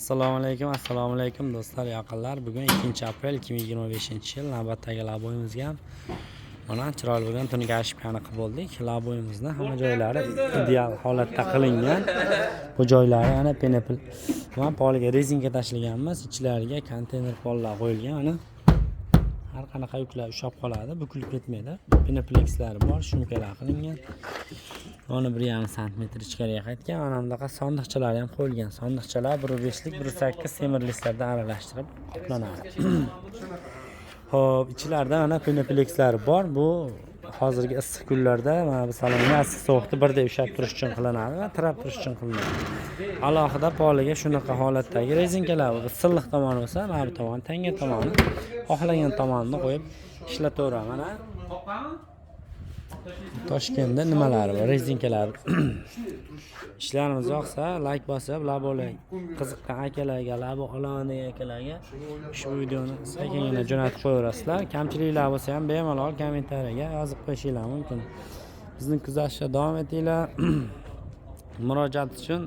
Assalomu alaykum, assalomu alaykum, do'stlar, yaqinlar. Bugun 2 aprel 2025 yil. Navbatdagi laboyimizga ham mana chiroyli bo'lgan tunuka ошибка ni qilib bo'ldik. Laboyimizni hamma joylari ideal holatda qilingan. Bu joylari ana penopl va poliga rezinka tashlaganmiz, ichlariga konteyner pollar qo'yilgan. Mana har qanaqa yuklar ushlab qoladi, bukilib ketmaydi. Penoplekslari bor, shumkalar qilingan. Mana 1,5 santimetr ichkariga qaytgan. Mana bunaqa sondiqchalar ham qo'yilgan. Sondiqchalar 1,5lik, 1,8 temir listlardan aralashtirib qoplanadi. Ho'p, ichlarida mana penoplekslari bor. Bu hozirgi issiq kunlarda mana bu salonga issiq sovuqni birdek ushlab turish uchun qilinadi va tirab turish uchun qilinadi. Alohida poliga shunaqa holatdagi rezinkalar, bu silliq tomoni bo'lsa, mana bu tomoni tanga tomoni, xohlagan tomonini qo'yib ishlataveradi. Mana Toshkentda nimalari bor, rezinkalar. Ishlarimiz yoqsa, layk bosib, laboli qiziqqan akalarga, labo olaman degan akalarga ushbu videoni sekingina jo'natib qo'yaverasizlar. Kamchiliklar bo'lsa ham bemalol kommentariyaga yozib qo'yishinglar mumkin. Bizni kuzatishda davom etinglar. Murojaat uchun